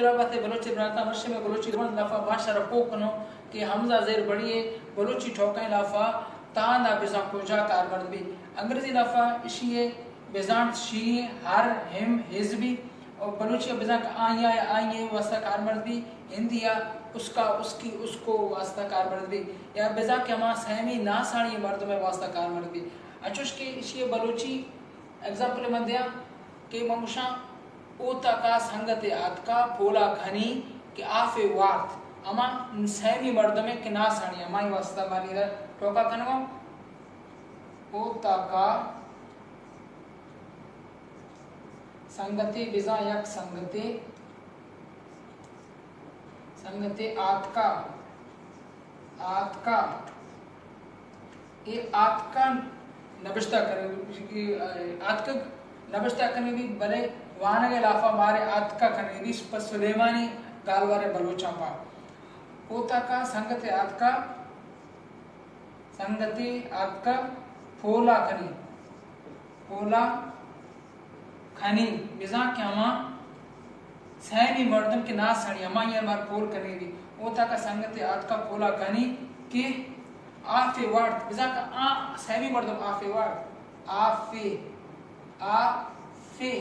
بابت ءَ بلوچی براتاں، مرشی میں بلوچی زبان لافا ما شر پوک کنوں کہ ہمزہ زیر بڑی ءَ بلوچی ٹوکیں لافا تاں دا بزاں کجا کارمرد بی۔ انگریزی لافا اشی ءَ بزانت شی، ہر، ہم، ہز بی۔ اور بلوچی ءَ بزاں کہ آئی ءَ، آئی ءِ واسطہ کارمرد بی۔ ہندی ءَ اس کا، اس کی، اس کو واسطہ کارمرد بی۔ یا بزاں کہ ہما سیمی ناسانی مردم ءِ واسطہ کارمرد بی۔ اچوش کہ اشی ءِ بلوچی ایگزامپل من دیاں کہ من گوشاں، اوتاکا سنگتے آتکا پولا کھنی کہ آفے وارت۔ ہما سیمی مردمے کہ ناسانی، ہمائی واسطہ مانی را ٹوکا کنگا۔ اوتاکا سنگتے، بزاں یک سنگتے، سنگتے آتکا، آتکا۔ اے آتکا نبشتہ کنگ، آتکگ نبشتہ کنگ بی، بلے وانگ ءِ لافا مارے آتکا کنگ بی، پہ سلیمانی گالوار ءِ بلوچاں پا۔ اوتاکا سنگتے آتکا، سنگتے آتکا پولا کھنی، پولا کھنی، بزاں کہ ہما سیمی مردم کہ ناسانی، ہمائی ءَ مار پول کنگ بی۔ اوتاکا سنگتے آتکا پولا کھنی کہ آفے وارت، بزاں کہ آ سیمی مردم آفے وارت، آفے، آفے،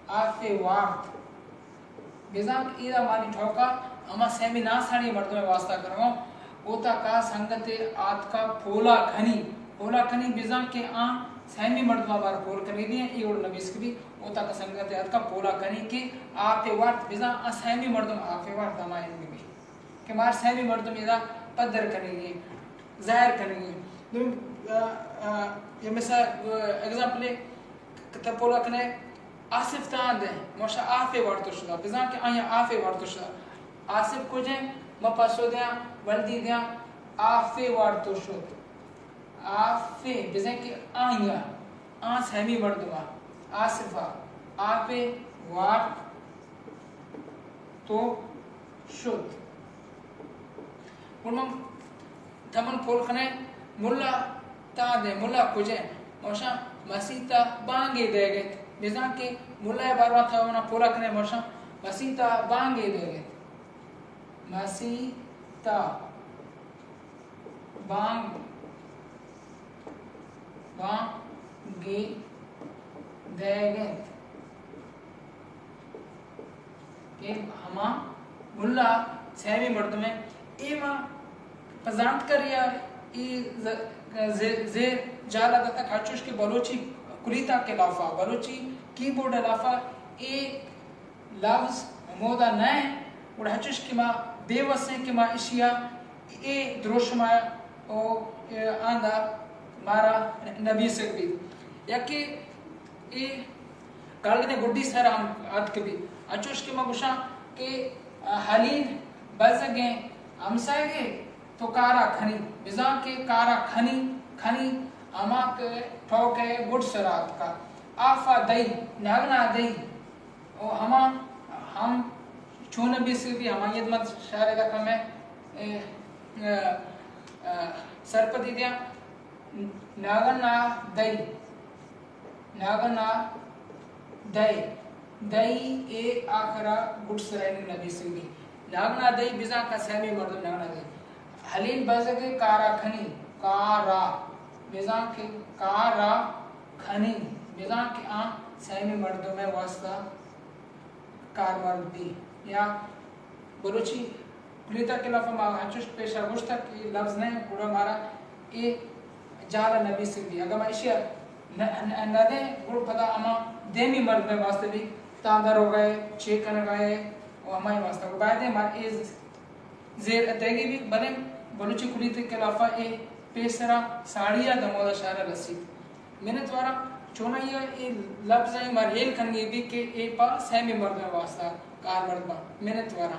آفے وارت۔ بزاں کہ ایدا مانی ٹوکا ہما سیمی ناسانی مردم ءِ واسطہ کنگا۔ اوتاکا سنگتے آتکا پولا کھنی، پولا کھنی، بزاں کہ آ سیمی مردم ءَ بار پول کنگ بی، اے وڑ نبیسگ بی۔ اوتاکا سنگتے آتکا پولا کھنی کہ آفے وارت، بزاں آ سیمی مردم آفے وارت، ہما ہند بی کہ مار سیمی مردم ایدا پدر کنگی، ظاہر کنگی۔ دومی، آ، آ، یہ مثال، آ، ایگزامپل ہے، کہ تہ پولا کنے آصف تاں دے، موشا آفے وارتو شدا، بزاں کہ آیا آفے وارتو شدا۔ آصف کجے؟ ما پسو دیاں، ولدی دیاں، آفے وارتو شد۔ آفے، بزاں کہ آیا، آ سیمی مردما، آصفا، آفے وارت تو شد۔ گڑا من تمن پول کنے، ملا تاں دے، ملا کجے؟ موشا مسیتا بانگے دیگ ات۔ بزاں کہ ملا ءِ باروا تمنا پولا کنے، موشا مسیتا بانگے دیگ ات۔ مسیتا بانگ، بانگے دیگ ات۔ کہ ہما ملا سیمی مردم ءَ، اے ما پہ زانتکاری ءَ اے ز-، ز-، زیر جال ءَ داتگ، ہرچوش کہ بلوچی کلیتا کے لافا، بلوچی کیبورڈ ءِ لافا اے لفظ ہمودا نہ انت، گڑا ہرچوش کہ ما بے وس ایں کہ ما اشی ءَ اے دروشم ءَ او، اے، آندا مارا نبیسگ بیت۔ یکے اے کالگدیں گڈی سر ہم اتک بیت۔ انچوش کہ من گوشاں کہ، آ، حلیل بزگیں ہمساہگے تو کارا کھنی، بزاں کہ کارا کھنی، کھنی ہما کہ ٹوک ءِ گڈ سر اتکا۔ آفا دئی، نگنا دئی، او ہما ہم چون بیسگی ہما ید من شارے دا کمے، اے، اے، اے، سرپدی دیاں۔ نگنا دئی، نگنا دئی، دئی اے آخرا گڈ سرائنگ نبیسگی۔ نگنا دئی بزاں کہ سیمی مردم نگنا دئی۔ حلیل بزگ کارا کھنی، کارا، بزاں کہ کارا کھنی، بزاں کہ آ سیمی مردم ءِ واسطہ کارمرد بی۔ یا بلوچی کلیتا کے لافا ما انچوش پیشا گوشتگ کہ اے لفظ نہ انت، گڑا مارا اے جال ءَ نبیسگ بی۔ اگاں ما اشی ءَ نہ، نہ، نہ دیں، گڑا پدا ہما دیمی مردم ءِ واسطہ بی تاں دروگا ءِ، چے کنگا ءِ، و ہمائی واسطہ۔ گڑا باید انت مارا اے زیر اتیگی بی، بلے بلوچی کلیتے کے لافا اے پیسرا ساڑی ءَ دمودا شارا رسیت۔ منت وارا چونائی ءَ اے لبز ءَ مار ہیل کنگی بی کہ اے پا سیمی مردم واسطہ کارمرد با۔ منت وارا۔